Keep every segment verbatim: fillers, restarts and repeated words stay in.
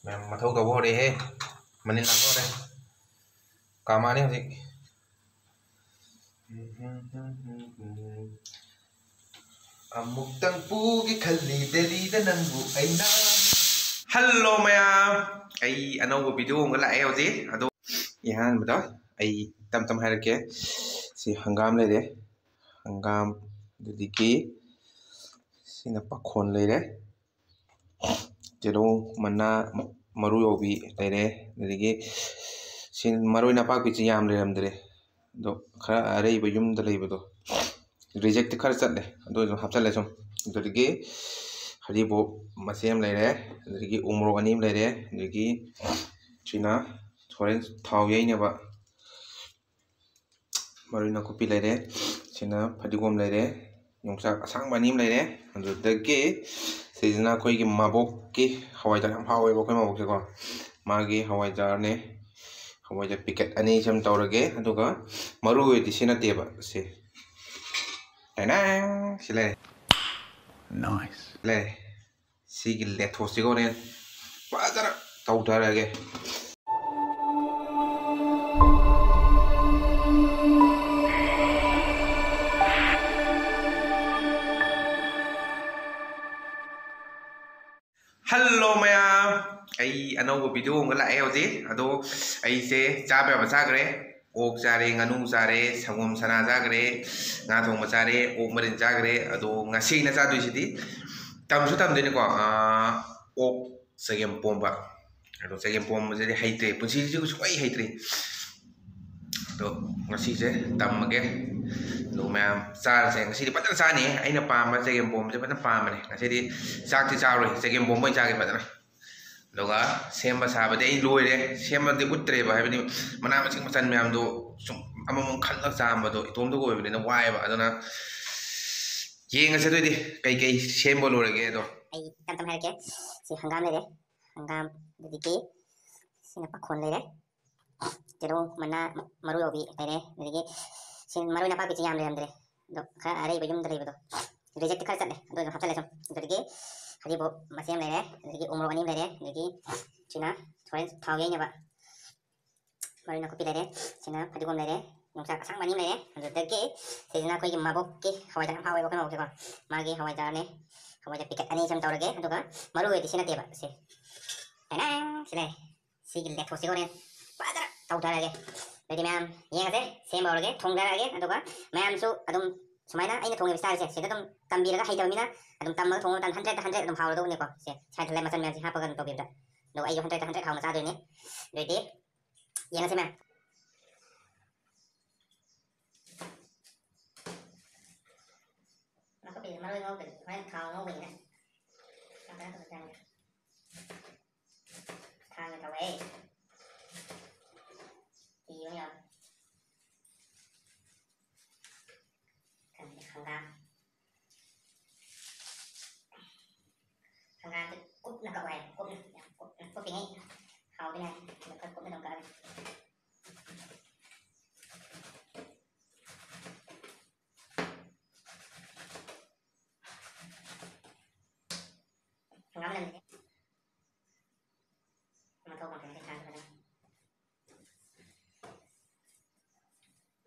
ꯃꯌꯥꯝ ꯃꯊꯧ ꯇꯧꯕ ꯍꯧꯔꯛꯑꯦꯍꯦ꯫ ꯃꯅꯤꯟ ꯂꯥꯛꯄ ꯍꯧꯔꯦ꯫ ꯀꯥꯃꯥꯅꯤ ꯍꯧꯖꯤꯛ꯫ ꯑꯃꯨꯛꯇꯪ ꯄꯨꯒꯦ ꯈꯜꯂꯤ ꯗꯦꯜꯂꯤꯗ ꯅꯪꯕꯨ ꯑꯩꯅ꯫ ꯍꯜꯂꯣ ꯃꯌꯥꯝ, ꯑꯩ ꯑꯅꯧꯕ ꯚꯤꯗꯤꯑꯣ ꯑꯃꯒ ꯂꯥꯛꯑꯦ ꯍꯧꯖꯤꯛ꯫ ꯑꯗꯣ ꯏꯍꯥꯟꯕꯗ ꯑꯩ ꯇꯞ ꯇꯞ ꯍꯥꯏꯔꯛꯀꯦ꯫ ꯁꯤ ꯍꯪꯒꯥꯝ ꯂꯩꯔꯦ, ꯍꯪꯒꯥꯝ, ꯑꯗꯨꯗꯒꯤ ꯁꯤꯅ ꯄꯥꯈꯣꯟ ꯂꯩꯔꯦ, ꯇꯤꯜꯍꯧ ꯃꯅꯥ, ꯃꯔꯨ ꯌꯥꯎꯕꯤ ꯂꯩꯔꯦ, ꯑꯗꯨꯗꯒꯤ ꯁꯤ ꯃꯔꯣꯏ ꯅꯄꯥꯛꯄꯤꯁꯤ ꯌꯥꯝ ꯂꯩꯔꯝꯗ꯭ꯔꯦ, ꯑꯗꯣ ꯈꯔ ꯑꯔꯩꯕ ꯌꯨꯝꯗ ꯂꯩꯕꯗꯣ, ꯔꯤꯖꯦꯛꯇꯤ ꯈꯔ ꯆꯠꯂꯦ, ꯑꯗꯨ ꯑꯣꯏꯔꯁꯨ ꯍꯥꯞꯆꯜꯂꯦ ꯁꯨꯝ꯫ ꯑꯗꯨꯗꯒꯤ ꯍꯔꯤꯕꯣꯞ ꯃꯆꯦ ꯑꯃ ꯂꯩꯔꯦ, ꯑꯗꯨꯗꯒꯤ ꯎ ꯃꯣꯔꯣꯛ ꯑꯅꯤ ꯑꯃ ꯂꯩꯔꯦ, ꯑꯗꯨꯗꯒꯤ ꯁꯤꯅ ꯍꯣꯔꯦꯟ ꯊꯥꯎ ꯌꯩꯅꯕ ꯃꯔꯣꯏ ꯅꯥꯀꯨꯞꯄꯤ ꯂꯩꯔꯦ, ꯁꯤꯅ ꯐꯗꯤꯒꯣꯝ ꯂꯩꯔꯦ, ꯌꯣꯡꯆꯥꯛ ꯑꯁꯥꯡꯕ ꯑꯅꯤ ꯑꯃ ꯂꯩꯔꯦ, ꯑꯗꯨꯗꯒꯤ ꯁꯤꯁꯤꯅ ꯑꯩꯈꯣꯏꯒꯤ ꯃꯕꯣꯛꯀꯤ ꯍꯋꯥꯏꯖꯥꯔ ꯌꯥꯝ ꯍꯥꯎꯋꯦꯕ ꯑꯩꯈꯣꯏ ꯃꯕꯣꯛꯁꯦꯀꯣ, ꯃꯥꯒꯤ ꯍꯋꯥꯏꯖꯥꯔꯅꯦ, ꯍꯋꯥꯏꯖꯥꯔ ꯄꯤꯀꯦꯠ ꯑꯅꯤ ꯁꯤ ꯑꯃ ꯇꯧꯔꯒꯦ, ꯑꯗꯨꯒ ꯃꯔꯨ ꯑꯣꯏꯗꯤ ꯁꯤ ꯅꯠꯇꯦꯕ, ꯁꯤ ꯇꯦꯅꯥꯡ! ꯁꯤ ꯂꯩꯔꯦ꯫ Nice. ꯂꯩꯔꯦ꯫ ꯁꯤꯒꯤ ꯂꯦꯊꯣꯁꯁꯤꯒ ꯍꯣꯔꯦꯟ ꯐꯖꯅ ꯇꯧꯊꯔꯒꯦ꯫ ꯍꯜꯂꯣ ꯃꯌꯥꯝ, ꯑꯩ ꯑꯅꯧꯕ ꯚꯤꯗꯤꯑꯣ ꯑꯃꯒ ꯂꯥꯛꯑꯦ ꯍꯧꯖꯤꯛ꯫ ꯑꯗꯣ ꯑꯩꯁꯦ ꯆꯥꯕ ꯌꯥꯕ ꯆꯥꯈ꯭ꯔꯦ, ꯑꯣꯛ ꯆꯥꯔꯦ, ꯉꯥꯅꯨ ꯆꯥꯔꯦ, ꯁꯪꯒꯣꯝ ꯁꯅꯥ ꯆꯥꯈ꯭ꯔꯦ, ꯉꯥ ꯊꯣꯡꯕ ꯆꯥꯔꯦ, ꯑꯣꯛ ꯃꯔꯤꯟ ꯆꯥꯈ꯭ꯔꯦ꯫ ꯑꯗꯣ ꯉꯁꯤ ꯑꯩꯅ ꯆꯥꯗꯣꯏꯁꯤꯗꯤ ꯇꯝꯁꯨ ꯇꯝꯗꯣꯏꯅꯤꯀꯣ, ꯑꯥ, ꯑꯣꯛ ꯆꯒꯦꯝ ꯄꯣꯝꯕ꯫ ꯑꯗꯣ ꯆꯒꯦꯝ ꯄꯣꯝꯕꯁꯤꯗꯤ ꯍꯩꯇ꯭ꯔꯦ, ꯄꯨꯟꯁꯤꯁꯤꯕꯨ ꯁꯨꯡꯍꯩ ꯍꯩꯇ꯭ꯔꯤ꯫ ꯑꯗꯣ ꯉꯁꯤꯁꯦ ꯇꯝꯃꯒꯦ꯫ ꯑꯗꯣ ꯃꯌꯥꯝ ꯆꯥꯔꯁꯦ꯫ ꯉꯁꯤꯗꯤ ꯐꯖꯅ ꯆꯥꯅꯤ꯫ ꯑꯩꯅ ꯄꯥꯝꯕ ꯆꯒꯦꯝ ꯄꯣꯝꯕꯁꯦ ꯐꯖꯅ ꯄꯥꯝꯕꯅꯦ꯫ ꯉꯁꯤꯗꯤ ꯆꯥꯛꯇꯤ ꯆꯥꯔꯣꯏ, ꯆꯒꯦꯝ ꯄꯣꯝꯕ ꯑꯣꯏꯅ ꯆꯥꯒꯦ ꯐꯖꯅ꯫ ꯑꯗꯨꯒ ꯁꯦꯝꯕ ꯁꯥꯕꯗꯤ ꯑꯩ ꯂꯣꯏꯔꯦ꯫ ꯁꯦꯝꯕꯗꯤ ꯎꯠꯇ꯭ꯔꯦꯕ, ꯍꯥꯏꯕꯗꯤ ꯃꯅꯥ ꯃꯁꯤꯡ ꯃꯆꯜ ꯃꯌꯥꯝꯗꯣ ꯁꯨꯝ ꯑꯃꯃꯝ ꯈꯜꯂꯒ ꯆꯥꯝꯕꯗꯣ ꯏꯇꯣꯝꯇꯒ ꯑꯣꯏꯕꯅꯤꯅ ꯋꯥꯏꯑꯦꯕ꯫ ꯑꯗꯨꯅ ꯌꯦꯡꯉꯁꯦ ꯑꯗꯨꯑꯣꯏꯗꯤ ꯀꯩꯀꯩ ꯁꯦꯝꯕ ꯂꯣꯏꯔꯒꯦ ꯑꯗꯣ꯫ ꯑꯩ ꯇꯞ ꯇꯞꯅ ꯍꯥꯏꯔꯛꯀꯦ꯫ ꯁꯤ ꯍꯪꯒꯥꯝ ꯂꯩꯔꯦ, ꯍꯪꯒꯥꯝ, ꯑꯗꯨꯗꯒꯤ ꯁꯤꯅ ꯄꯥꯈꯣꯟ ꯂꯩꯔꯦ, ꯇꯤꯜꯍꯧ ꯃꯅꯥ, ꯃꯔꯨ ꯌꯥꯎꯕꯤ ꯂꯩꯔꯦ, ꯑꯗꯨꯗꯒꯤ ꯁꯤ ꯃꯔꯣꯏ ꯅꯄꯥꯛꯄꯤꯁꯤ ꯌꯥꯝ ꯂꯩꯔꯝꯗ꯭ꯔꯦ, ꯑꯗꯣ ꯈꯔ ꯑꯔꯩꯕ ꯌꯨꯝꯗ ꯂꯩꯕꯗꯣ, ꯔꯤꯖꯦꯛꯇꯤ ꯈꯔ ꯆꯠꯂꯦ, ꯑꯗꯨ ꯑꯣꯏꯔꯁꯨ ꯍꯥꯞꯆꯜꯂꯦ ꯁꯨꯝ꯫ ꯑꯗꯨꯗꯒꯤ ꯐꯗꯤꯒꯣꯝ ꯃꯆꯦꯠ ꯑꯃ ꯂꯩꯔꯦ, ꯑꯗꯒꯤ ꯎ ꯃꯣꯔꯣꯛ ꯑꯅꯤ ꯑꯃ ꯂꯩꯔꯦ, ꯑꯗꯒꯤ ꯁꯤꯅ ꯍꯣꯔꯦꯟ ꯊꯥꯎ ꯌꯩꯅꯕ ꯃꯔꯣꯏ ꯅꯥꯀꯨꯞꯄꯤ ꯂꯩꯔꯦ, ꯁꯤꯅ ꯐꯗꯤꯒꯣꯝ ꯂꯩꯔꯦ, ꯌꯣꯡꯆꯥꯛ ꯑꯁꯥꯡꯕ ꯑꯅꯤ ꯑꯃ ꯂꯩꯔꯦ, ꯑꯗꯨꯗꯒꯤ ꯁꯤꯁꯤꯅ ꯑꯩꯈꯣꯏꯒꯤ ꯃꯕꯣꯛꯀꯤ ꯍꯋꯥꯏꯖꯥꯔ ꯌꯥꯝ ꯍꯥꯎꯋꯦꯕ ꯑꯩꯈꯣꯏ ꯃꯕꯣꯛꯀꯤꯀꯣ, ꯃꯥꯒꯤ ꯍꯋꯥꯏꯖꯥꯔꯅꯦ, ꯍꯋꯥꯏꯖꯥꯔ ꯄꯤꯀꯦꯠ ꯑꯅꯤ ꯁꯨꯝ ꯇꯧꯔꯒꯦ, ꯑꯗꯨꯒ ꯃꯔꯨ ꯑꯣꯏꯔꯗꯤ ꯁꯤ ꯅꯠꯇꯦꯕ, ꯁꯤ ꯇꯦꯡ! ꯁꯤ ꯂꯩꯔꯦ꯫ ꯁꯤꯒꯤ ꯂꯦꯊꯣꯛꯁꯤꯒ ꯍꯣꯔꯦꯟ ꯐꯖꯅ ꯇꯧꯊꯔꯒꯦ꯫ ꯑꯗꯨꯗꯤ ꯃꯌꯥꯝ ꯌꯦꯡꯉꯁꯦ, ꯁꯦꯝꯕ ꯍꯧꯔꯒꯦ, ꯊꯣꯡꯊꯔꯛꯑꯒꯦ꯫ ꯑꯗꯨꯒ ꯃꯌꯥꯝꯁꯨ ꯑꯗꯨꯝ ꯁꯨꯃꯥꯏꯅ ꯑꯩꯅ ꯊꯣꯡꯉꯤꯕ ꯁ꯭ꯇꯥꯏꯜꯁꯦ ꯁꯤꯗ ꯑꯗꯨꯝ ꯇꯝꯕꯤꯔꯒ, ꯍꯩꯇꯕ ꯃꯤꯅ ꯑꯗꯨꯝ ꯇꯝꯃꯒ ꯊꯣꯡꯕ ꯃꯇꯝꯗ ꯍꯟꯗ꯭ꯔꯦꯠꯇ ꯍꯟꯗ꯭ꯔꯦꯠ ꯑꯗꯨꯝ ꯍꯥꯎꯔꯗꯧꯅꯤꯀꯣ꯫ ꯁꯦ, ꯁꯥꯏ ꯊꯜꯂꯦ ꯃꯆꯜ ꯃꯌꯥꯝꯁꯦ ꯍꯥꯞꯄꯒ ꯑꯗꯨꯝ ꯇꯧꯕꯤꯕꯗ꯫ ꯑꯗꯨꯒ ꯑꯩꯁꯨ ꯍꯟꯗ꯭ꯔꯦꯠꯇ ꯍꯟꯗ꯭ꯔꯦꯠ ꯍꯥꯎꯅ ꯆꯥꯗꯣꯏꯅꯦ꯫ ꯑꯗꯨꯏꯗꯤ ꯌꯦꯡꯉꯁꯤ ꯃꯌꯥꯝ꯫ ꯅꯥꯀꯨꯞꯄꯤ ꯃꯔꯣꯏ ꯉꯧꯗ꯭ꯔꯗꯤ ꯍꯣꯔꯦꯟ ꯊꯥꯎ ꯉꯧꯕꯅꯤꯅ ꯌꯥꯝ ꯀꯩꯅꯣ ꯇꯧꯕ ꯆꯪꯉꯦ꯫ ꯊꯥꯡꯅ ꯇꯧꯋꯦ꯫ ꯊꯤꯕ ꯌꯥꯎꯋꯦ꯫ ꯈꯪꯗꯦ, ꯍꯪꯒꯥꯝ꯫ ꯍꯪꯒꯥꯝꯁꯦ ꯀꯨꯞꯅ ꯀꯛꯑꯣ ꯍꯥꯏ꯫ ꯀꯨꯞꯅ, ꯌꯥꯝ ꯀꯨꯞꯅ꯫ ꯀꯨꯞꯄꯤꯉꯩ ꯍꯥꯎꯗꯣꯏꯅꯦ ꯍꯥꯏ꯫ ꯑꯗꯣ ꯈꯔ ꯀꯨꯞꯅ ꯑꯗꯨꯝ ꯀꯛꯑꯒꯦ꯫ ꯍꯪꯒꯥꯝ ꯃꯅꯝꯁꯦ꯫ ꯃꯊꯧ ꯄꯥꯡꯊꯣꯛ ꯃꯇꯤꯛ ꯆꯥꯗꯕꯅ꯫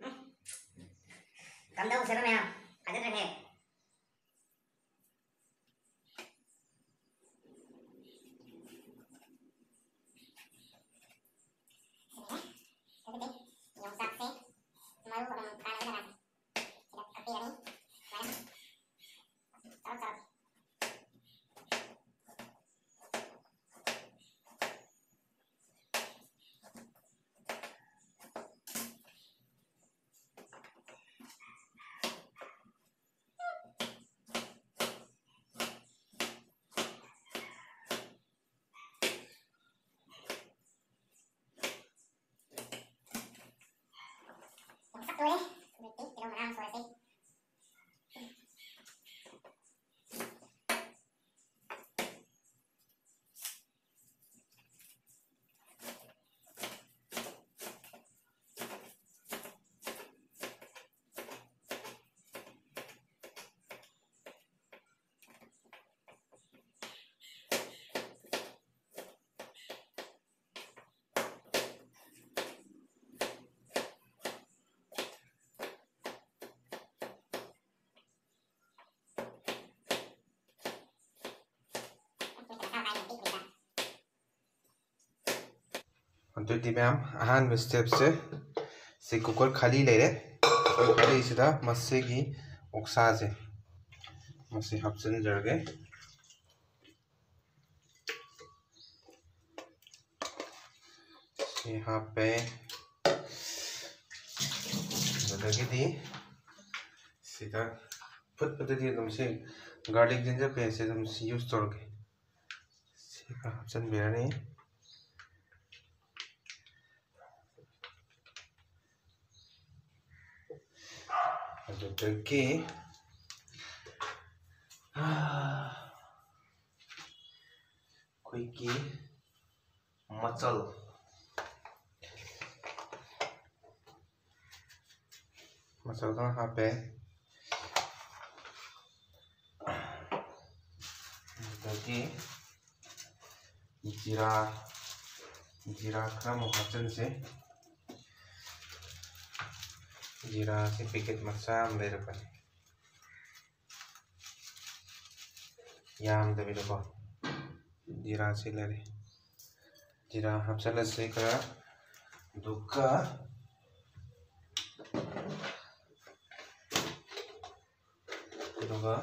ꯎꯝ꯫ ꯀꯝꯗꯧꯁꯦꯕ ꯃꯌꯥꯝ? ꯐꯖꯗ꯭ꯔꯦꯍꯦ꯫ ꯑꯗꯨꯗꯤ ꯌꯣꯡꯆꯥꯛꯁꯦ ꯃꯔꯨ ꯑꯃꯃꯝ ꯈꯥꯏꯔꯒ ꯂꯥꯛꯑꯒꯦ꯫ ꯁꯤꯗ ꯀꯛꯄꯤꯔꯅꯤ꯫ ꯁꯨꯃꯥꯏꯅ꯫ ꯆꯥꯎ ꯆꯥꯎ꯫ ꯑꯗꯨꯗꯤ ꯃꯌꯥꯝ, ꯑꯍꯥꯟꯕ stepꯁꯦ, ꯁꯤ cooker ꯈꯥꯂꯤ ꯂꯩꯔꯦ꯫ Cooker ꯈꯥꯂꯤꯁꯤꯗ ꯃꯁꯤꯒꯤ ꯑꯣꯛꯁꯥꯁꯦ ꯃꯁꯤ ꯍꯥꯞꯆꯤꯟꯖꯔꯒꯦ꯫ ꯁꯤ ꯍꯥꯞꯄꯦ꯫ ꯑꯗꯨꯗꯒꯤꯗꯤ ꯁꯤꯗ ꯐꯨꯠꯄꯗꯗꯤ ꯑꯗꯨꯝ ꯁꯤ garlic ginger paste ꯑꯗꯨꯝ ꯁꯤ use ꯇꯧꯔꯒꯦ꯫ ꯁꯤ ꯈꯔ ꯍꯥꯞꯆꯤꯟꯕꯤꯔꯅꯤ꯫ ꯑꯗꯨꯗꯒꯤ, ꯑꯥ, ꯑꯩꯈꯣꯏꯒꯤ ꯃꯆꯜ, ꯃꯆꯜ ꯈꯔ ꯍꯥꯞꯄꯦ꯫ ꯑꯗꯨꯗꯒꯤ ꯖꯤꯔꯥ, ꯖꯤꯔꯥ ꯈꯔ ꯑꯃꯨꯛ ꯍꯥꯞꯆꯤꯟꯁꯦ꯫ ꯖꯤꯔꯥꯁꯦ packet ꯃꯆꯥ ꯑꯃ ꯂꯩꯔꯛꯄꯅꯤ꯫ ꯌꯥꯝꯗꯕꯤꯗꯀꯣ꯫ ꯖꯤꯔꯥꯁꯤ ꯂꯩꯔꯦ꯫ ꯖꯤꯔꯥ ꯍꯥꯞꯆꯤꯜꯂꯁꯦ ꯈꯔ꯫ ꯑꯗꯨꯒ, ꯑꯗꯨꯒ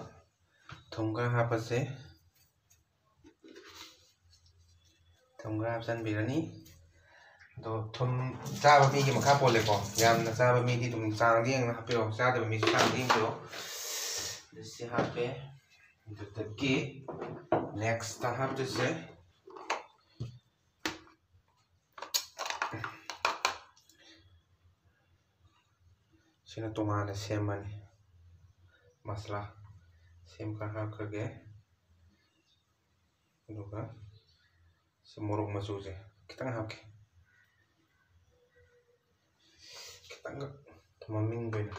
ꯊꯨꯝ ꯈꯔ ꯍꯥꯞꯄꯁꯦ꯫ ꯊꯨꯝ ꯈꯔ ꯍꯥꯞꯆꯤꯟꯕꯤꯔꯅꯤ꯫ ꯑꯗꯣ ꯊꯨꯝ ꯆꯥꯕ ꯃꯤꯒꯤ ꯃꯈꯥ ꯄꯣꯜꯂꯦꯀꯣ꯫ ꯌꯥꯝꯅ ꯆꯥꯕ ꯃꯤꯗꯤ ꯑꯗꯨꯝ ꯆꯥꯡꯗ ꯌꯦꯡꯅ ꯍꯥꯞꯄꯤꯔꯣ, ꯆꯥꯗꯕ ꯃꯤꯁꯨ ꯆꯥꯡꯗ ꯌꯦꯡꯕꯤꯔꯣ꯫ ꯑꯗꯨ ꯁꯤ ꯍꯥꯞꯄꯦ꯫ ꯑꯗꯨꯗꯒꯤ next ꯍꯥꯞꯇꯣꯏꯁꯦ, ꯁꯤꯅ ꯇꯣꯉꯥꯟꯅ ꯁꯦꯝꯃꯅꯤ꯫ ꯃꯁꯂꯥ ꯁꯦꯝ ꯈꯔ ꯍꯥꯞꯈ꯭ꯔꯒꯦ꯫ ꯑꯗꯨꯒ ꯁꯤ ꯃꯣꯔꯣꯛ ꯃꯆꯨꯁꯦ ꯈꯤꯇꯪ ꯍꯥꯞꯀꯦ, ꯈꯤꯇꯪꯈꯛ ꯃꯃꯤꯡꯒꯤ ꯑꯣꯏꯅ꯫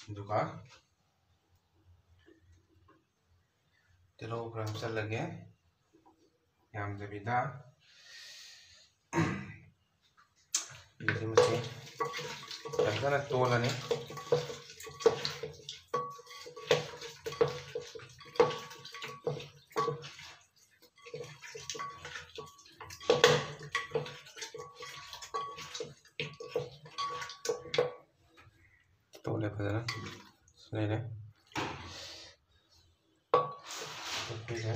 ꯑꯗꯨꯒ ꯇꯤꯜꯍꯧ ꯈꯔ ꯍꯥꯞꯆꯤꯜꯂꯒꯦ, ꯌꯥꯝꯗꯕꯤꯗ꯫ ꯑꯗꯒꯤ ꯃꯁꯤ ꯐꯖꯅ ꯇꯣꯠꯂꯅꯤ꯫ ꯐꯖꯅ ꯂꯩꯔꯦ꯫ ꯍꯥꯞꯄꯤꯔꯦ꯫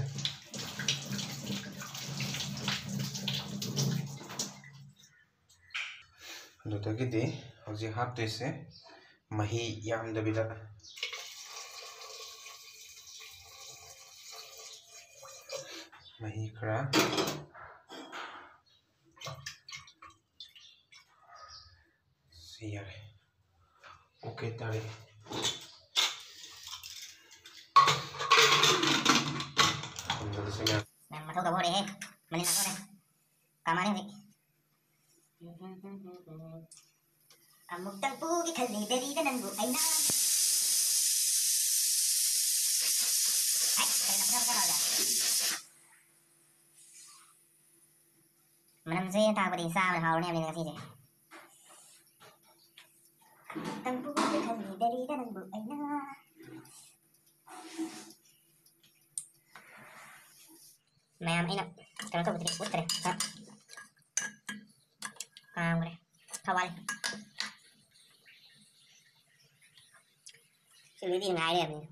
ꯑꯗꯨꯗꯒꯤꯗꯤ ꯍꯧꯖꯤꯛ ꯍꯥꯞꯇꯣꯏꯁꯦ ꯃꯍꯤ ꯌꯥꯝꯗꯕꯤꯗ, ꯃꯍꯤ ꯈꯔ꯫ ꯁꯤ ꯌꯥꯔꯦ꯫ ꯑꯣꯀꯦ ꯇꯥꯔꯦ꯫ ꯃꯌꯥꯝ ꯃꯊꯧ ꯇꯧꯕ ꯍꯧꯔꯛꯑꯦꯍꯦ꯫ ꯃꯅꯤꯜ ꯂꯥꯛꯇꯣꯔꯦ꯫ ꯀꯥꯃꯥꯅꯤ ꯍꯧꯖꯤꯛ꯫ ꯑꯃꯨꯛꯇꯪ ꯄꯨꯒꯦ ꯈꯜꯂꯤ ꯗꯦꯜꯂꯤꯗ ꯅꯪꯕꯨ ꯑꯩꯅ꯫ ꯍꯩꯠ, ꯀꯩꯅꯣ ꯐꯖꯅ ꯐꯖꯅ ꯍꯧꯔꯦ꯫ ꯃꯅꯝꯁꯦ ꯇꯥꯕꯗꯤ ꯆꯥꯕꯗ ꯍꯥꯎꯔꯅꯤ ꯍꯥꯏꯕꯅꯤ ꯉꯁꯤꯁꯦ꯫ ꯑꯃꯨꯛꯇꯪ ꯄꯨꯒꯦ ꯈꯜꯂꯤ ꯗꯦꯜꯂꯤꯗ ꯅꯪꯕꯨ ꯑꯩꯅ꯫ ꯃꯌꯥꯝ ꯑꯩꯅ ꯀꯩꯅꯣ ꯇꯧꯕꯗꯨꯗꯤ ꯎꯠꯇ꯭ꯔꯦ꯫ ꯈꯔ ꯀꯥꯝꯈ꯭ꯔꯦ꯫ ꯈꯔ ꯋꯥꯠꯂꯤ꯫ ꯁꯤꯗꯤ ꯉꯥꯏ ꯂꯩꯔꯕꯅꯤ꯫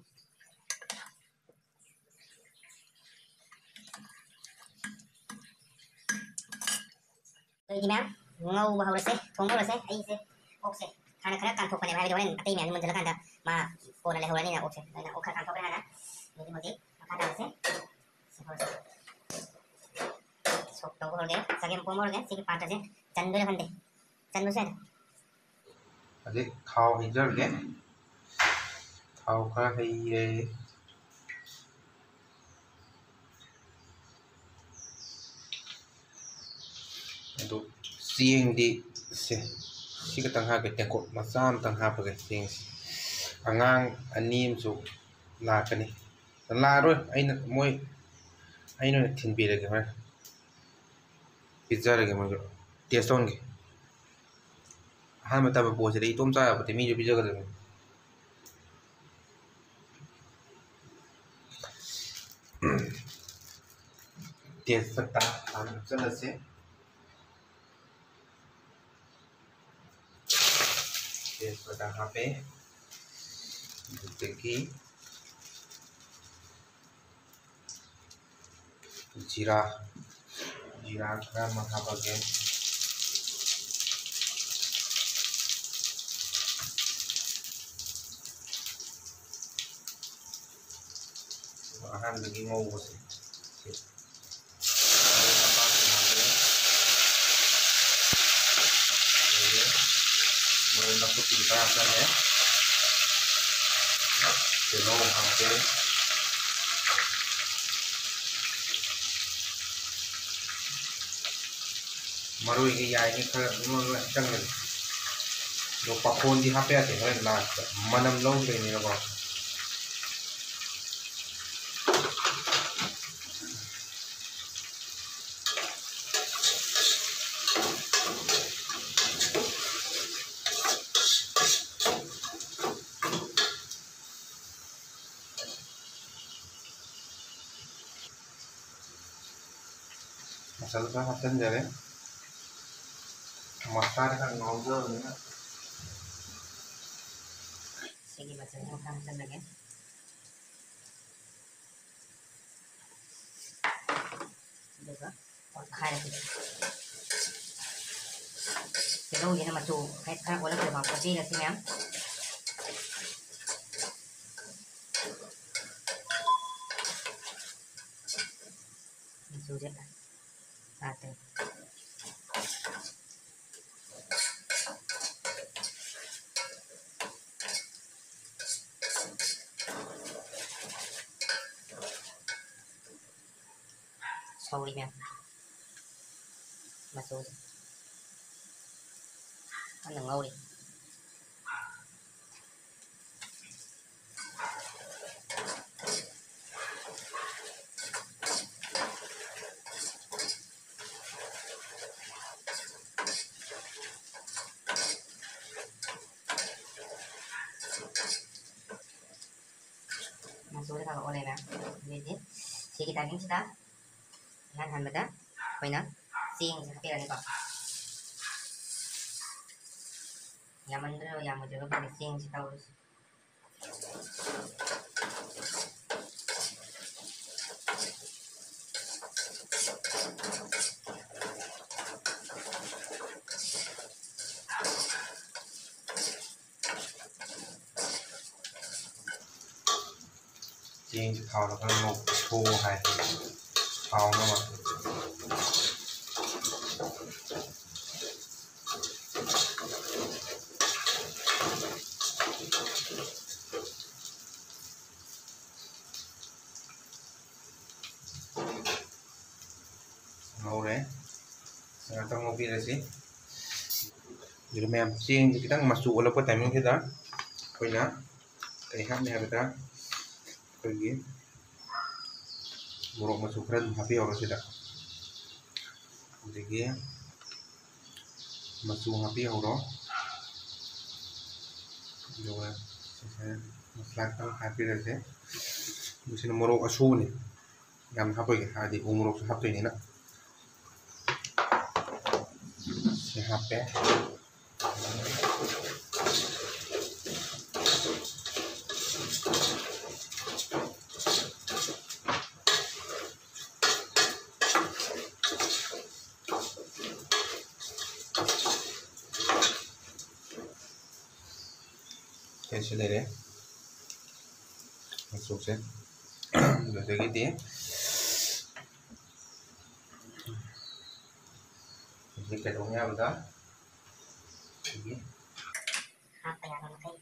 ꯑꯩꯈꯣꯏꯗꯤ ꯃꯌꯥꯝ ꯉꯧꯕ ꯍꯧꯔꯁꯦ, ꯊꯣꯡꯕ ꯍꯧꯔꯁꯦ꯫ ꯑꯩꯁꯦ ꯑꯣꯛꯁꯦ ꯍꯥꯟꯅ ꯈꯔ ꯀꯥꯝꯊꯣꯛꯄꯅꯦꯕ, ꯍꯥꯏꯕꯗꯤ ꯍꯣꯔꯦꯟ ꯑꯇꯩ ꯃꯌꯥꯝꯁꯦ ꯃꯨꯟꯁꯤꯜꯂꯀꯥꯟꯗ ꯃꯥ ꯀꯣꯟꯅ ꯂꯩꯍꯧꯔꯅꯤꯅ ꯑꯣꯛꯁꯦ꯫ ꯑꯗꯨꯅ ꯑꯣꯛ ꯈꯔ ꯀꯥꯝꯊꯣꯛꯈ꯭ꯔꯦ ꯍꯥꯟꯅ꯫ ꯑꯗꯨꯗꯤ ꯍꯧꯖꯤꯛ ꯃꯈꯥ ꯇꯥꯕꯁꯦ ꯁꯤ ꯍꯧꯔꯁꯦ꯫ ꯁꯣꯛ ꯇꯧꯕ ꯍꯧꯔꯒꯦ, ꯆꯒꯦꯝ ꯄꯣꯝꯕ ꯍꯧꯔꯒꯦ꯫ ꯁꯤꯒꯤ ꯄꯥꯇ꯭ꯔꯁꯦ ꯆꯟꯗꯣꯏꯔꯥ ꯈꯪꯗꯦ, ꯆꯟꯕꯁꯨ ꯌꯥꯏꯗ꯫ ꯍꯧꯖꯤꯛ ꯊꯥꯎ ꯍꯩꯖꯔꯒꯦ꯫ ꯊꯥꯎ ꯈꯔ ꯍꯩꯔꯦ꯫ ꯑꯗꯨ ꯆꯦꯡꯗꯤ ꯁꯦ, ꯁꯤ ꯈꯛꯇꯪ ꯍꯥꯞꯀꯦ, ꯇꯦꯡꯀꯣꯠ ꯃꯆꯥ ꯑꯃꯇꯪ ꯍꯥꯞꯄꯒꯦ ꯆꯦꯡꯁꯦ꯫ ꯑꯉꯥꯡ ꯑꯅꯤ ꯑꯃꯁꯨ ꯂꯥꯛꯀꯅꯤ꯫ ꯂꯥꯛꯑꯔꯣꯏ, ꯑꯩꯅ ꯃꯣꯏ, ꯑꯩꯅ ꯑꯣꯏꯅ ꯊꯤꯟꯕꯤꯔꯒꯦ ꯍꯣꯔꯦꯟ꯫ ꯄꯤꯖꯔꯒꯦ ꯃꯣꯏꯁꯨ꯫ ꯇꯦꯁ ꯇꯧꯍꯟꯒꯦ꯫ ꯑꯍꯥꯟꯕ ꯇꯝꯕ ꯄꯣꯠꯁꯤꯗꯤ ꯏꯇꯣꯝ ꯆꯥ ꯌꯥꯄꯣꯠꯇꯦ, ꯃꯤꯁꯨ ꯄꯤꯖꯒꯗꯕꯅꯤ꯫ ꯇꯦꯖꯄꯇꯥ ꯍꯥꯟꯅ ꯍꯥꯞꯆꯤꯜꯂꯁꯤ꯫ ꯇꯦꯖꯄꯇꯥ ꯍꯥꯞꯄꯦ꯫ ꯑꯗꯨꯗꯒꯤ ꯖꯤꯔꯥ, ꯖꯤꯔꯥ ꯈꯔ ꯑꯃ ꯍꯥꯞꯄꯒꯦ꯫ ꯑꯍꯥꯟꯕꯒꯤ ꯉꯧꯕꯁꯦ ꯁꯤ꯫ ꯃꯔꯣꯏ ꯅꯄꯥꯛꯄꯤ ꯍꯥꯞꯄꯦ꯫ ꯑꯗꯒꯤ ꯃꯔꯣꯏ ꯅꯥꯀꯨꯞꯄꯤ ꯈꯔ ꯍꯥꯞꯆꯜꯂꯦ꯫ ꯇꯤꯜꯍꯧ ꯍꯥꯞꯄꯦ꯫ ꯃꯔꯣꯏꯁꯦ ꯌꯥꯔꯤꯉꯩ ꯈꯔ ꯑꯗꯨꯝ ꯂꯣꯏ ꯍꯥꯞꯆꯜꯂꯒꯦ꯫ ꯑꯗꯣ ꯄꯥꯈꯣꯟꯗꯤ ꯍꯥꯞꯄ ꯌꯥꯗꯦ, ꯍꯣꯔꯦꯟ ꯂꯥꯁꯇ ꯃꯅꯝ ꯂꯧꯗꯣꯏꯅꯤꯅꯀꯣ꯫ ꯃꯆꯜ ꯈꯔ ꯍꯥꯞꯆꯤꯟꯖꯔꯦ꯫ ꯃꯁꯂꯥꯗ ꯈꯔ ꯉꯥꯎꯖꯕꯅꯤꯅ꯫ ꯁꯤꯒꯤ ꯃꯆꯜꯁꯤꯡ ꯈꯔ ꯍꯥꯞꯆꯤꯜꯂꯒꯦ꯫ ꯑꯗꯨꯒ ꯑꯣꯠꯈꯥꯏꯔꯁꯤ꯫ ꯇꯤꯜꯍꯧꯁꯤꯅ ꯃꯆꯨ ꯍꯦꯛ ꯈꯔ ꯑꯣꯜꯂꯛꯇ꯭ꯔꯤꯐꯥꯎ ꯑꯣꯠꯄꯤꯔꯁꯤ ꯃꯌꯥꯝ꯫ ꯃꯆꯨꯁꯦ ꯍꯥꯞꯄꯦ꯫ ꯁꯧꯔꯤ ꯃꯌꯥꯝ꯫ ꯃꯆꯨꯁꯦ ꯀꯟꯅ ꯉꯧꯔꯤ꯫ ꯃꯆꯨꯁꯦ ꯈꯔ ꯈꯔ ꯑꯣꯜꯂꯦꯅ꯫ ꯑꯗꯩꯗꯤ ꯁꯤꯒꯤ timing ꯁꯤꯗ ꯏꯍꯥꯟ ꯍꯥꯟꯕꯗ ꯑꯩꯈꯣꯏꯅ ꯆꯦꯡꯁꯦ ꯍꯥꯞꯄꯤꯔꯅꯤꯀꯣ꯫ ꯌꯥꯝꯃꯟꯗ꯭ꯔꯣ ꯌꯥꯝꯃꯣꯏꯗ꯭ꯔꯣ ꯈꯪꯗꯦ ꯆꯦꯡꯁꯦ ꯇꯧꯔꯤꯁꯦ꯫ ꯆꯦꯡꯁꯦ ꯊꯥꯎꯗ ꯈꯔ ꯉꯧꯊꯣꯛꯑꯣ ꯍꯥꯏ꯫ ꯊꯥꯎꯅꯕ꯫ ꯉꯧꯔꯦ꯫ ꯉꯥꯛꯇꯪ ꯉꯧꯕꯤꯔꯁꯤ꯫ ꯑꯗꯨꯒ ꯃꯌꯥꯝ, ꯆꯦꯡꯁꯦ ꯈꯤꯇꯪ ꯃꯆꯨ ꯑꯣꯜꯂꯛꯄ timing ꯁꯤꯗ ꯑꯩꯈꯣꯏꯅ ꯀꯩ ꯍꯥꯞꯅꯤ ꯍꯥꯏꯕꯗ, ꯑꯩꯈꯣꯏꯒꯤ ꯃꯣꯔꯣꯛ ꯃꯆꯨ ꯈꯔ ꯑꯗꯨꯝ ꯍꯥꯞꯄꯤꯍꯧꯔꯣ ꯁꯤꯗ꯫ ꯑꯗꯒꯤ ꯃꯆꯨ ꯍꯥꯞꯄꯤꯍꯧꯔꯣ꯫ ꯑꯗꯨꯒ ꯁꯤꯁꯦ ꯃꯁꯂꯥ ꯈꯤꯇꯪ ꯍꯥꯞꯄꯤꯔꯁꯦ꯫ ꯑꯗꯨ ꯁꯤꯅ ꯃꯣꯔꯣꯛ ꯑꯁꯨꯕꯅꯤ꯫ ꯌꯥꯝ ꯍꯥꯞꯄꯣꯏꯒꯦ, ꯍꯥꯏꯗꯤ ꯎ ꯃꯣꯔꯣꯛꯁꯨ ꯍꯥꯞꯇꯣꯏꯅꯤꯅ꯫ ꯁꯤ ꯍꯥꯞꯄꯦ꯫ ꯁꯤ ꯂꯩꯔꯦ꯫ ꯃꯆꯨꯁꯦ꯫ ꯑꯗꯨꯗꯒꯤꯗꯤ ꯍꯧꯖꯤꯛ ꯀꯩꯗꯧꯅꯤ ꯍꯥꯏꯕꯗ, ꯑꯩꯈꯣꯏꯒꯤ ꯍꯥꯞꯄ ꯌꯥꯕ ꯃꯈꯩ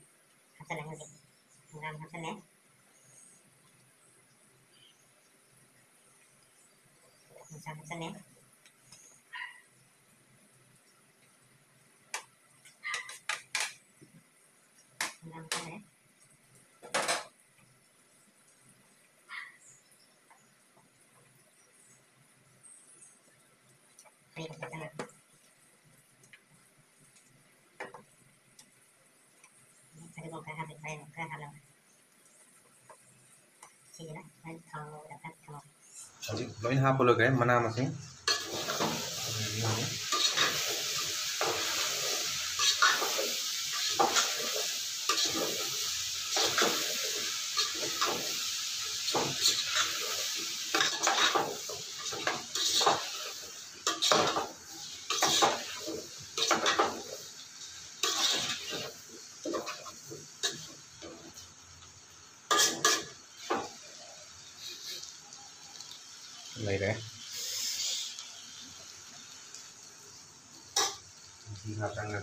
ꯍꯥꯞꯆꯜꯂꯅꯤ꯫ ꯍꯧꯖꯤꯛ ꯍꯪꯒꯥꯝ ꯍꯥꯞꯆꯜꯂꯦ꯫ ꯃꯆꯥ ꯍꯥꯞꯆꯜꯂꯦ꯫ ꯍꯪꯒꯥꯝ ꯍꯥꯞꯆꯜꯂꯦ꯫ ꯍꯩ ꯍꯥꯞꯆꯜꯂꯦ꯫ ꯐꯗꯤꯒꯣꯝ ꯈꯔ ꯍꯥꯞꯄꯤ, ꯐꯗꯤꯒꯣꯝ ꯈꯔ ꯍꯥꯞꯂꯒ ꯁꯤꯁꯤꯅ ꯍꯣꯔꯦꯟ ꯊꯥꯎ ꯉꯧꯕꯗ ꯈꯔ ꯊꯝꯃꯒꯦ꯫ ꯍꯧꯖꯤꯛ ꯂꯣꯏꯅ ꯍꯥꯞꯄ ꯂꯣꯏꯈ꯭ꯔꯦ, ꯃꯅꯥ ꯃꯁꯤꯡ꯫ ꯂꯩꯔꯦ꯫ ꯃꯍꯤ ꯍꯥꯞꯆꯟꯈ꯭ꯔꯦ꯫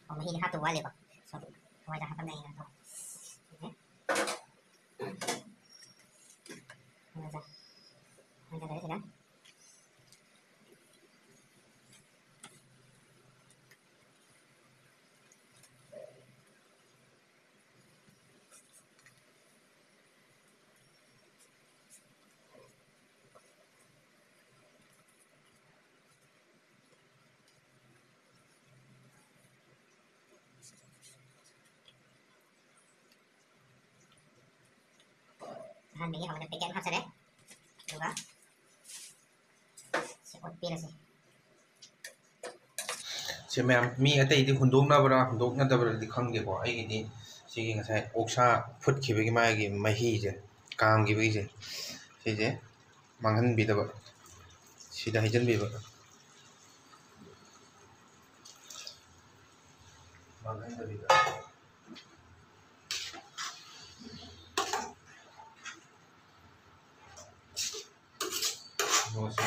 ꯑꯣ, ꯃꯍꯤꯗꯤ ꯍꯥꯞꯇꯧ ꯋꯥꯠꯂꯤꯕ꯫ ꯁꯣ, ꯍꯋꯥꯏꯖꯥꯔ ꯍꯥꯞꯄꯝꯃꯦ ꯑꯩꯅ꯫ ꯍꯋꯥꯏꯖꯥꯔ꯫ ꯍꯋꯥꯏꯖꯥꯔ ꯂꯩꯔꯦ ꯁꯤꯗ꯫ ꯑꯍꯥꯟꯕꯒꯤ ꯍꯧꯅ ꯄꯦꯀꯦꯠ ꯑꯃ ꯍꯥꯞꯆꯔꯦ꯫ ꯑꯗꯨꯒ ꯁꯤ ꯑꯣꯠꯄꯤꯔꯁꯤ꯫ ꯁꯤ ꯃꯌꯥꯝ, ꯃꯤ ꯑꯇꯩꯗꯤ ꯍꯨꯟꯗꯣꯛꯅꯕ꯭ꯔꯥ ꯍꯨꯟꯗꯣꯛꯅꯗꯕ꯭ꯔꯥꯗꯤ ꯈꯪꯗꯦꯀꯣ, ꯑꯩꯒꯤꯗꯤ ꯁꯤꯒꯤ ꯉꯁꯥꯏ ꯑꯣꯛꯁꯥ ꯐꯨꯠꯈꯤꯕꯒꯤ ꯃꯥꯒꯤ ꯃꯍꯤꯁꯦ, ꯀꯥꯝꯈꯤꯕꯒꯤꯁꯦ, ꯁꯤꯁꯦ ꯃꯥꯡꯍꯟꯕꯤꯗꯕ, ꯁꯤꯗ ꯍꯩꯖꯤꯟꯕꯤꯕ꯫ ꯃꯥꯡꯍꯟꯗꯕꯤꯗ꯫ ꯃꯣꯏꯁꯦ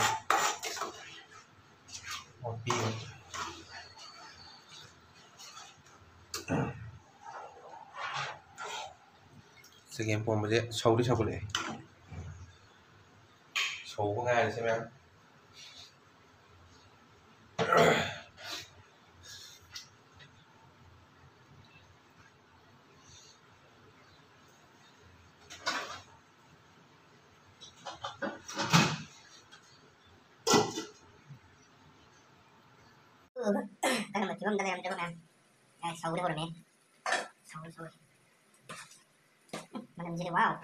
ꯑꯣꯠꯄꯤꯕ꯫ ꯆꯒꯦꯝ ꯄꯣꯝꯕꯁꯦ ꯁꯧꯗꯤ ꯁꯧꯒꯠꯂꯛꯑꯦ꯫ ꯁꯧꯕ ꯉꯥꯏꯔꯁꯦ ꯃꯌꯥꯝ꯫ ꯀꯔꯝꯕ ꯐꯤꯕꯝꯗ ꯂꯩꯔꯝꯗ꯭ꯔꯕ ꯃꯌꯥꯝ? ꯑꯦ, ꯁꯧꯔꯦ ꯍꯧꯔꯝꯃꯦ꯫ ꯁꯧꯔꯦ, ꯁꯧꯔꯦ꯫ ꯃꯅꯝꯁꯤꯗꯤ ꯋꯥꯎ꯫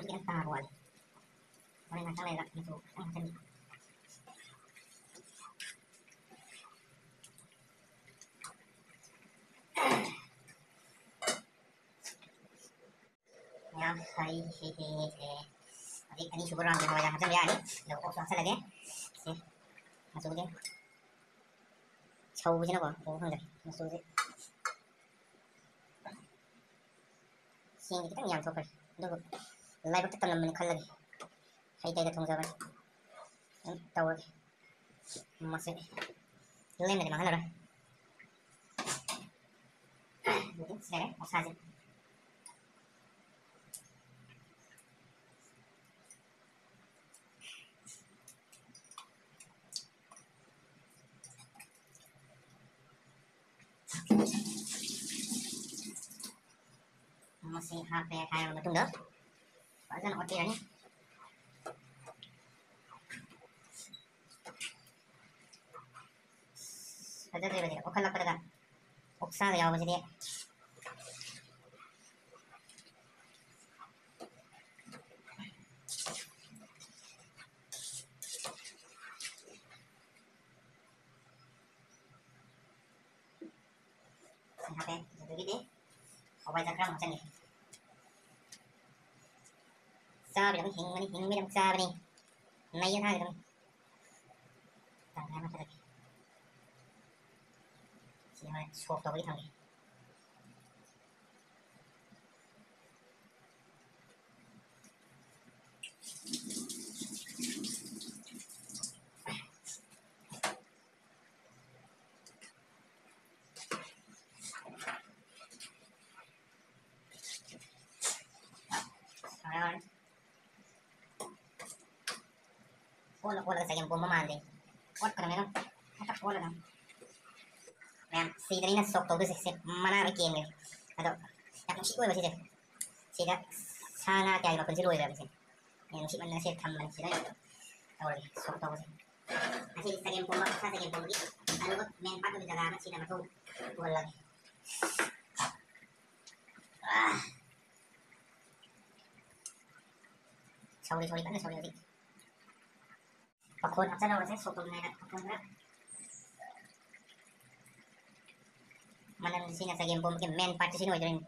ꯈꯤꯇꯪ ꯇꯥꯕ ꯋꯥꯠꯂꯤ꯫ ꯍꯣꯔꯦꯟ ꯉꯥꯛꯇꯪ ꯂꯩꯔꯒ ꯃꯆꯨ ꯈꯤꯇꯪ ꯍꯥꯞꯆꯤꯟꯒꯦ꯫ ꯃꯌꯥꯝ ꯍꯩ, ꯍꯦ, ꯍꯦ, ꯍꯦ, ꯍꯦ꯫ ꯍꯧꯖꯤꯛ ꯑꯅꯤꯁꯨꯕ roundꯒꯤ ꯍꯋꯥꯏꯖꯥꯔ ꯍꯥꯞꯆꯤꯟꯕ ꯌꯥꯔꯅꯤ꯫ ꯑꯗꯨꯒ ꯑꯣꯛꯁꯨ ꯍꯥꯞꯆꯤꯜꯂꯒꯦ꯫ ꯁꯤ ꯃꯆꯨꯁꯦ ꯁꯧꯕꯁꯤꯅꯀꯣ ꯎꯕ ꯐꯪꯗ꯭ꯔꯦ ꯃꯆꯨꯁꯦ꯫ ꯆꯦꯡꯁꯦ ꯈꯤꯇꯪ ꯌꯥꯝ ꯊꯣꯛꯈ꯭ꯔꯦ꯫ ꯑꯗꯨꯕꯨ ꯂꯥꯏꯕꯛꯇ ꯇꯝꯂꯝꯕꯅꯤ ꯈꯜꯂꯒꯦ꯫ ꯍꯩ ꯇꯩꯗ ꯊꯣꯡꯖꯕꯅꯤ꯫ ꯑꯗꯨꯝ ꯇꯧꯔꯒꯦ꯫ ꯃꯁꯤ ꯂꯦꯝꯅꯗꯤ ꯃꯥꯡꯍꯜꯂꯔꯣꯏ꯫ ꯑꯗꯨꯗꯤ ꯁꯤ ꯂꯩꯔꯦ ꯑꯣꯛꯁꯥꯁꯦ꯫ ꯃꯁꯤ ꯍꯥꯞꯄꯦ ꯍꯥꯏꯔꯕ ꯃꯇꯨꯡꯗ ꯐꯖꯅ ꯑꯣꯠꯄꯤꯔꯅꯤ꯫ ꯐꯖꯗ꯭ꯔꯦꯕꯁꯦ ꯑꯣꯠꯈꯠꯂꯛꯄꯗꯒ ꯑꯣꯛꯁꯥꯒ ꯌꯥꯎꯕꯁꯤꯗꯤ꯫ ꯁꯤ ꯍꯥꯞꯄꯦ꯫ ꯑꯗꯨꯗꯒꯤꯗꯤ ꯍꯋꯥꯏꯖꯥꯔ ꯈꯔ ꯑꯃꯨꯛ ꯍꯥꯞꯆꯤꯟꯒꯦ꯫ ꯆꯥꯕꯤꯗ ꯑꯗꯨꯝ ꯍꯤꯡꯕꯅꯤ, ꯍꯤꯡꯕꯤꯗ ꯑꯗꯨꯝ ꯆꯥꯕꯅꯤ꯫ ꯃꯩ ꯑꯊꯥꯒꯤꯗ ꯑꯗꯨꯝ ꯇꯪꯈꯥꯏ ꯑꯃ ꯊꯥꯗꯒꯦ꯫ ꯁꯤ ꯍꯣꯔꯦꯟ ꯁꯣꯛ ꯇꯧꯕꯒꯤ ꯊꯝꯒꯦ꯫ ꯍꯣꯔꯦꯟ ꯑꯣꯠꯂ ꯑꯣꯠꯂꯒ ꯆꯒꯦꯝ ꯄꯣꯝꯕ ꯃꯥꯟꯗꯦ꯫ ꯑꯣꯠꯀꯗꯕꯅꯤ ꯑꯗꯨꯝ꯫ ꯐꯖꯅ ꯑꯣꯠꯂꯒ꯫ ꯃꯌꯥꯝ ꯁꯤꯗꯅꯤ ꯑꯩꯅ ꯁꯣꯛ ꯇꯧꯗꯣꯏꯁꯦ꯫ ꯁꯦ ꯃꯅꯥ ꯂꯣꯏ ꯀꯦꯟꯒ꯭ꯔꯦ꯫ ꯑꯗꯣ ꯌꯥꯝ ꯅꯨꯡꯁꯤꯕ ꯑꯣꯏꯕ ꯁꯤꯁꯦ꯫ ꯁꯤꯗ ꯁꯥ ꯉꯥ ꯀꯌꯥꯒꯤ ꯃꯈꯨꯟꯁꯦ ꯂꯣꯏꯈ꯭ꯔꯕ ꯁꯦ꯫ ꯑꯩꯅ ꯅꯨꯡꯁꯤꯃꯟꯗꯅ ꯁꯤ ꯊꯝꯕꯅꯤ꯫ ꯁꯤꯗ ꯑꯣꯏꯅ ꯇꯧꯔꯒꯦ ꯁꯣꯛ ꯇꯧꯕꯁꯦ꯫ ꯉꯁꯤꯗꯤ ꯆꯒꯦꯝ ꯄꯣꯝꯕ, ꯁꯥ ꯆꯒꯦꯝ ꯄꯣꯝꯕꯒꯤ ꯑꯔꯨꯕ main part ꯑꯣꯏꯕ ꯖꯒꯥ ꯑꯃ ꯁꯤꯗ ꯃꯊꯧ ꯄꯨꯍꯜꯂꯒꯦ꯫ ꯑꯥ꯫ ꯁꯧꯔꯤ, ꯁꯧꯔꯤ, ꯀꯟꯅ ꯁꯧꯔꯤ ꯍꯧꯖꯤꯛ꯫ ꯄꯥꯈꯣꯟ ꯍꯥꯞꯆꯜꯍꯧꯔꯁꯦ, ꯁꯣꯛ ꯇꯧꯅꯤꯡꯉꯥꯏꯗ ꯄꯥꯈꯣꯟ ꯈꯔ꯫ ꯃꯅꯝꯁꯤꯅ ꯆꯒꯦꯝ ꯄꯣꯝꯕꯒꯤ main part ꯁꯤꯅ ꯑꯣꯏꯗꯣꯏꯅꯤ꯫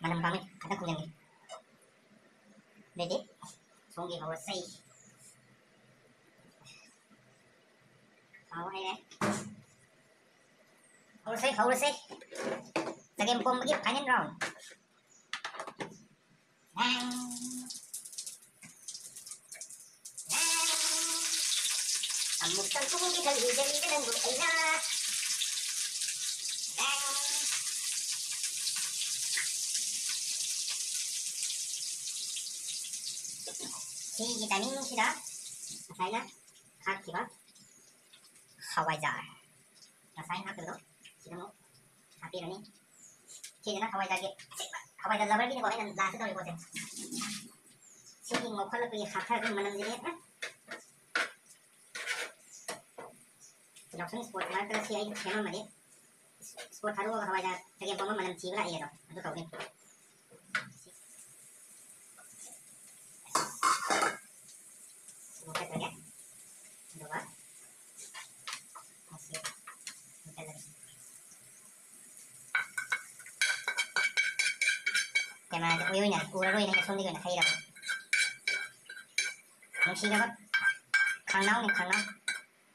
ꯃꯅꯝ ꯀꯥꯡꯃꯩ ꯈꯛꯇ ꯈꯨꯝꯖꯟꯒꯦ꯫ ꯑꯗꯩꯗꯤ ꯁꯣꯝꯒꯤ ꯍꯧꯔꯁꯦ꯫ ꯍꯥꯎ ꯍꯩꯔꯦ꯫ ꯍꯧꯔꯁꯦ, ꯍꯧꯔꯁꯦ꯫ ꯆꯒꯦꯝ ꯄꯣꯝꯕꯒꯤ final round꯫ ꯑꯃꯨꯛꯇꯪ ꯈꯨꯝꯒꯦ ꯈꯜꯂꯤꯖꯔꯤꯕ ꯅꯪꯕꯨ ꯑꯩꯅ꯫ ꯁꯤꯒꯤ timing ꯁꯤꯗ ꯉꯁꯥꯏꯅ ꯍꯥꯞꯈꯤꯕ ꯍꯋꯥꯏꯖꯥꯔ, ꯉꯁꯥꯏ ꯍꯥꯞꯈꯤꯕꯗꯣ ꯁꯤꯗ ꯑꯃꯨꯛ ꯍꯥꯞꯄꯤꯔꯅꯤ꯫ ꯁꯤꯁꯤꯅ ꯍꯋꯥꯏꯖꯥꯔꯒꯤ ꯑꯁꯦꯡꯕ ꯍꯋꯥꯏꯖꯥꯔ lover ꯒꯤꯅꯤꯀꯣ ꯑꯩꯅ last ꯇꯧꯔꯤ ꯄꯣꯠꯁꯦ꯫ ꯁꯤꯒꯤ ꯉꯧꯈꯠꯂꯛꯄꯒꯤ ꯍꯥꯞꯊꯔꯛꯄꯒꯤ ꯃꯅꯝꯁꯤꯗꯤ, ꯎꯝ꯫ ꯌꯥꯎꯁꯪ sport ꯃꯔꯛꯇ ꯁꯤ ꯑꯩ ꯁꯦꯝꯃꯝꯃꯗꯤ꯫ Sport ꯊꯥꯗꯣꯛꯑꯒ ꯍꯋꯥꯏꯖꯥꯔ ꯆꯒꯦꯝ ꯄꯣꯝꯕ ꯃꯅꯝ ꯊꯤꯕ ꯂꯥꯛꯑꯦ ꯑꯗꯣ, ꯑꯗꯨ ꯇꯧꯗꯣꯏꯅꯤ꯫ ꯁꯤ ꯃꯨꯊꯠꯈ꯭ꯔꯒꯦ꯫ ꯑꯗꯨꯒ ꯃꯁꯤ ꯃꯨꯊꯠꯂꯒꯦ꯫ Camera ꯁꯦ ꯎꯏ ꯎꯏꯅ ꯎꯔꯔꯣꯏꯅ ꯑꯩꯅ ꯁꯣꯝꯗꯒꯤ ꯑꯣꯏꯅ ꯍꯩꯔꯕ꯫ ꯅꯨꯡꯁꯤꯈ꯭ꯔꯕ ꯈꯥꯡꯅꯥꯎꯅꯤ, ꯈꯥꯡꯅꯥꯎ꯫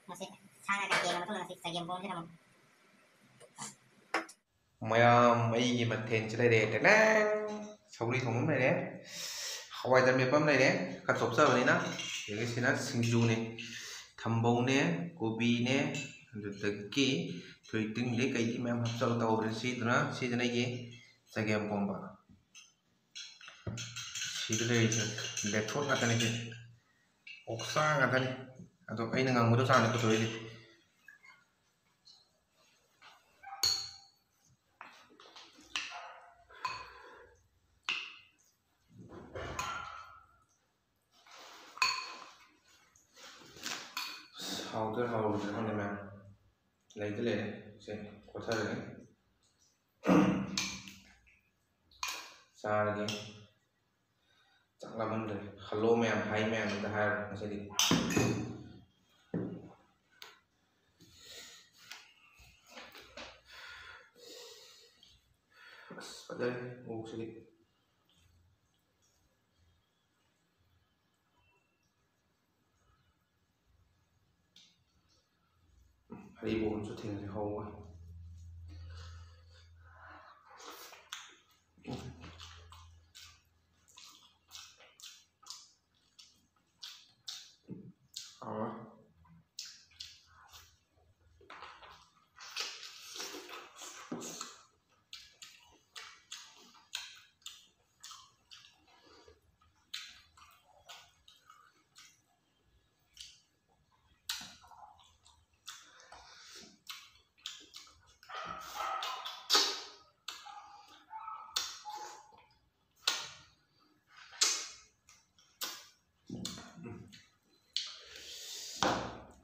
ꯃꯁꯤ ꯁꯥ ꯉꯥꯒ ꯌꯦꯡꯉ ꯃꯇꯨꯡꯗ ꯃꯁꯤ ꯆꯒꯦꯝ ꯄꯣꯝꯁꯤꯗ ꯑꯃꯨꯛ꯫ ꯃꯌꯥꯝ ꯑꯩꯒꯤ ꯃꯊꯦꯜꯁꯤ ꯂꯩꯔꯦ꯫ ꯇꯦꯡ! ꯁꯧꯒ꯭ꯔꯤ ꯊꯣꯡꯕ ꯑꯃ ꯂꯩꯔꯦ꯫ ꯍꯋꯥꯏꯖꯥꯔ ꯃꯦꯠꯄ ꯑꯃ ꯂꯩꯔꯦ꯫ ꯈꯔ ꯆꯣꯞꯆꯕꯅꯤꯅ꯫ ꯑꯗꯒꯤ ꯁꯤꯅ ꯁꯤꯡꯖꯨꯅꯦ꯫ ꯊꯝꯕꯧꯅꯦ, ꯀꯣꯕꯤꯅꯦ, ꯑꯗꯨꯗꯒꯤ ꯊꯣꯏꯗꯤꯡꯗꯩ ꯀꯩꯗꯤ ꯃꯌꯥꯝ ꯍꯥꯞꯆꯜꯂ ꯇꯧꯕꯅꯦ꯫ ꯁꯤꯗꯨꯅ, ꯁꯤꯗꯨꯅ ꯑꯩꯒꯤ ꯆꯒꯦꯝ ꯄꯣꯝꯕ꯫ ꯁꯤꯗ ꯂꯩꯔꯤꯁꯦ ꯕꯦꯊꯣꯠ ꯉꯥꯛꯇꯅꯤ ꯁꯤ꯫ ꯑꯣꯛꯁꯥ ꯉꯥꯛꯇꯅꯤ꯫ ꯑꯗꯣ ꯑꯩꯅ ꯉꯝꯒꯗꯕ ꯆꯥꯡꯅꯤ ꯄꯨꯊꯣꯛꯏꯁꯦ꯫ ꯍꯥꯎꯗꯣꯏꯔꯥ ꯍꯥꯎꯔꯣꯏꯗꯣꯏꯔꯥ ꯈꯪꯗꯦ ꯃꯌꯥꯝ꯫ ꯂꯩꯗꯤ ꯂꯩꯔꯦ꯫ ꯁꯦ, ꯀꯣꯠꯊꯔꯒꯦ꯫ ꯆꯥꯔꯒꯦ꯫ ꯆꯥꯛ ꯂꯥꯝꯃꯟꯈ꯭ꯔꯦ꯫ ꯍꯜꯂꯣ ꯃꯌꯥꯝ, ꯍꯥꯏ ꯃꯌꯥꯝ ꯑꯝꯇ ꯍꯥꯏꯔꯣ ꯉꯁꯤꯗꯤ꯫ ꯑꯁ, ꯐꯖꯔꯦ ꯑꯣꯛꯁꯤꯗꯤ꯫ ꯍꯔꯤꯕꯣꯞꯁꯨ ꯊꯦꯡꯅꯔꯦ ꯍꯧꯕ꯫ ꯍꯥꯎꯔꯦ꯫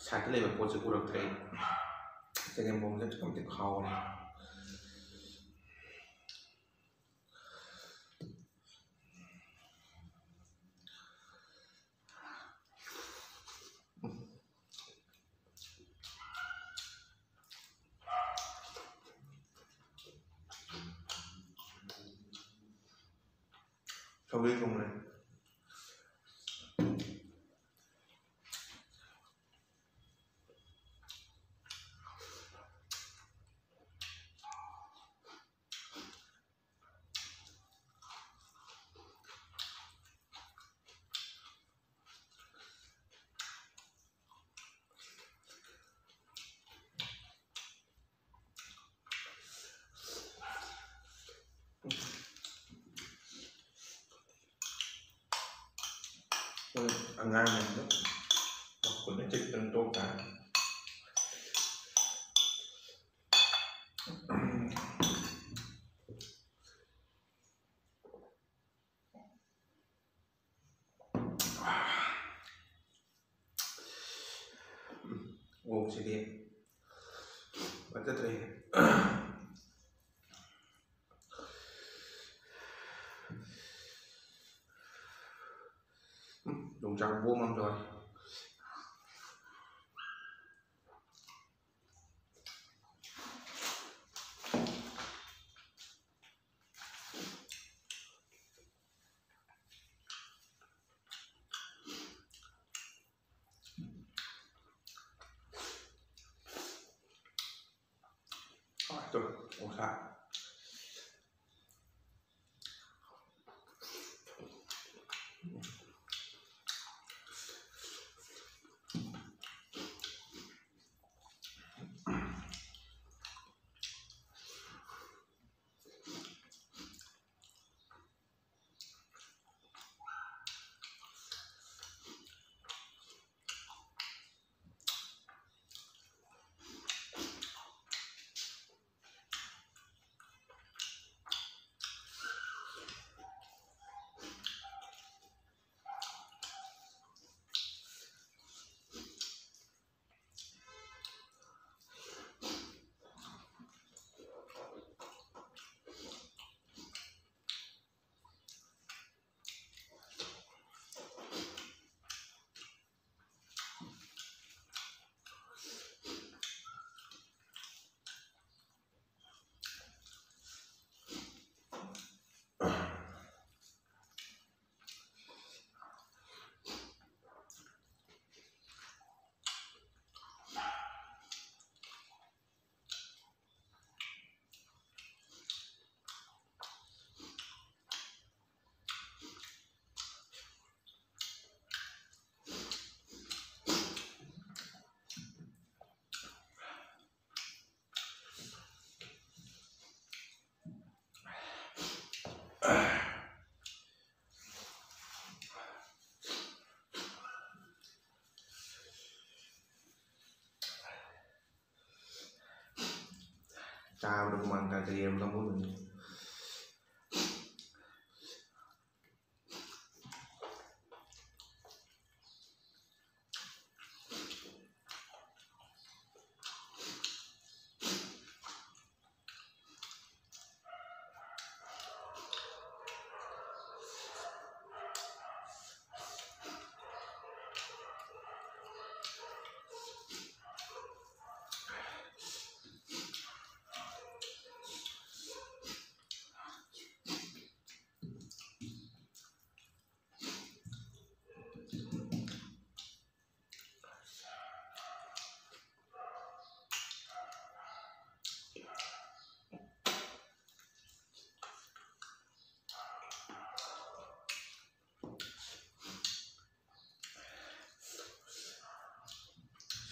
ꯁꯥꯏꯠꯇ ꯂꯩꯕ ꯄꯣꯠꯁꯦ ꯎꯔꯛꯇ꯭ꯔꯦ ꯑꯩ꯫ ꯆꯒꯦꯝ ꯄꯣꯝꯕꯁꯦ ꯑꯗꯨꯛꯀꯤ ꯃꯇꯤꯛ ꯍꯥꯎꯔꯦ꯫ ꯁꯧꯒ꯭ꯔꯤ ꯊꯣꯡꯕꯅꯦ꯫ ꯑꯉꯥꯡ ꯃꯌꯥꯝꯗꯣ ꯃꯈꯨꯠꯅ ꯆꯤꯛꯇꯅ ꯇꯣꯛ ꯇꯥꯔꯦ꯫ ꯑꯣꯛꯁꯤꯗꯤ ꯐꯖꯗ꯭ꯔꯦ꯫ ꯆꯥꯛ ꯕꯣꯝ ꯑꯃ ꯇꯧꯔꯦ꯫ ꯍꯥꯎꯋꯦ ꯑꯗꯨꯝ ꯑꯣꯛꯁꯥ꯫ ꯆꯥꯕꯗ ꯍꯨꯃꯥꯡ ꯇꯥꯗ꯭ꯔꯤ ꯌꯦꯔꯨꯝ ꯀꯥꯡꯕꯨꯗꯨꯅꯤ꯫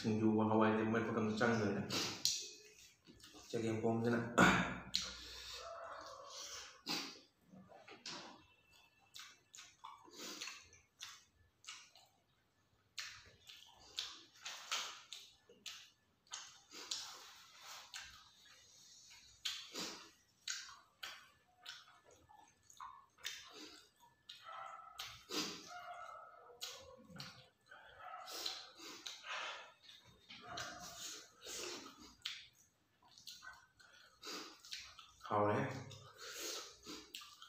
ꯁꯤꯡꯖꯨꯒ ꯍꯋꯥꯏꯁꯦ ꯃꯦꯠꯄ ꯀꯝꯇ ꯆꯪꯗ꯭ꯔꯦꯗ꯫ ꯆꯒꯦꯝ ꯄꯣꯝꯁꯤꯅ꯫ ꯍꯥꯎꯔꯦ꯫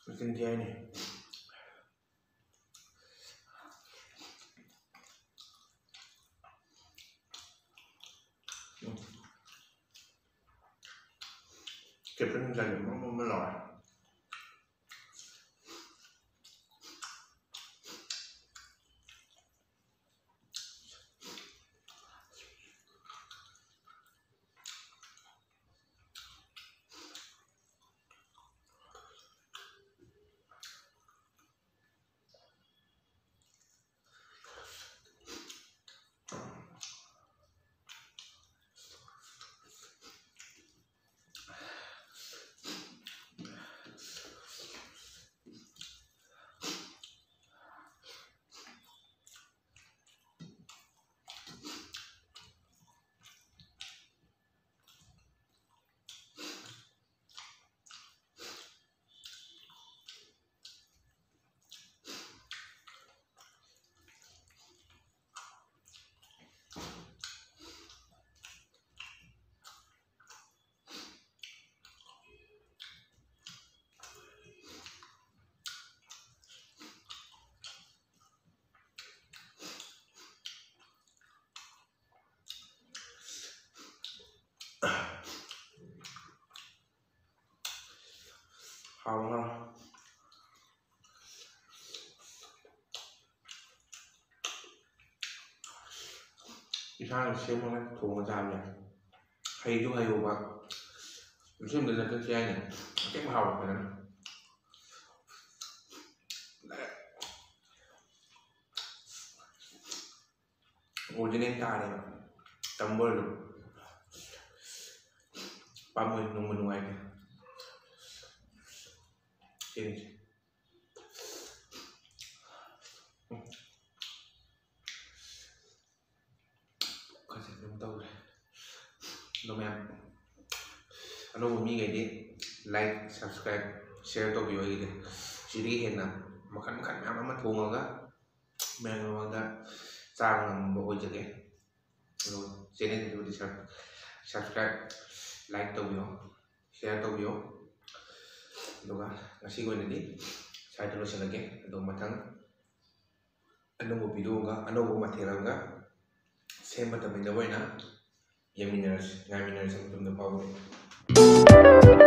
ꯃꯆꯤꯟ ꯊꯤ ꯍꯥꯏꯅꯤ꯫ ꯎꯝ꯫ ꯀꯦꯞꯁꯟ ꯉꯁꯥꯏꯒꯤ ꯃꯔꯨꯝ ꯑꯃ ꯂꯥꯎꯔꯦ꯫ ꯍꯥꯎꯕ꯭ꯔꯣ? ꯏꯁꯥꯅ ꯁꯦꯝꯃꯒ ꯊꯣꯡꯉ ꯆꯥꯕ ꯌꯥꯏ꯫ ꯍꯩꯁꯨ ꯍꯩꯍꯧꯕ꯫ ꯁꯦꯝꯗ ꯅꯠꯇ꯭ꯔꯁꯨ ꯌꯥꯏꯅꯦ꯫ ꯑꯁꯦꯡꯕ ꯍꯥꯎꯕ ꯐꯖꯅ꯫ Original ꯇꯥꯔꯦꯕ꯫ ꯇꯝꯕ ꯑꯣꯏꯔꯁꯨ ꯄꯥꯝꯃꯨꯏ, ꯅꯨꯡꯕꯨ ꯅꯨꯡꯉꯥꯏꯇꯦ꯫ ꯁꯤꯅꯤ꯫ ꯈꯖꯤꯛ ꯑꯗꯨꯝ ꯇꯧꯔꯦ꯫ ꯑꯗꯣ ꯃꯌꯥꯝ, ꯑꯅꯧꯕ ꯃꯤꯈꯩꯗꯤ like, subscribe, share ꯇꯧꯕꯤꯌꯣ꯫ ꯑꯩꯒꯤꯗꯤ ꯁꯤꯗꯒꯤ ꯍꯦꯟꯅ ꯃꯈꯜ ꯃꯈꯜ ꯃꯌꯥꯝ ꯑꯃ ꯊꯣꯡꯉꯒ ꯃꯌꯥꯝꯒꯤ ꯃꯃꯥꯡꯗ ꯆꯥꯕ ꯉꯝꯕ ꯑꯣꯏꯖꯒꯦ꯫ ꯑꯗꯣ channel ꯗꯨꯕꯨꯗꯤ sub-, subscribe, like ꯇꯧꯕꯤꯌꯣ, share ꯇꯧꯕꯤꯌꯣ꯫ ꯑꯗꯨꯒ ꯉꯁꯤꯒꯤ ꯑꯣꯏꯅꯗꯤ ꯁ꯭ꯋꯥꯏꯗ ꯂꯣꯏꯁꯤꯜꯂꯒꯦ꯫ ꯑꯗꯣ ꯃꯊꯪ ꯑꯅꯧꯕ video ꯑꯃꯒ ꯑꯅꯧꯕ ꯃꯊꯦꯜ ꯑꯃꯒ ꯁꯦꯝꯕ ꯇꯝꯃꯤꯟꯅꯕ ꯑꯣꯏꯅ ꯌꯦꯡꯃꯤꯟꯅꯔꯁꯤ, ꯉꯥꯏꯃꯤꯟꯅꯔꯁꯤ꯫ ꯃꯇꯨꯡꯗ ꯐꯥꯎꯕ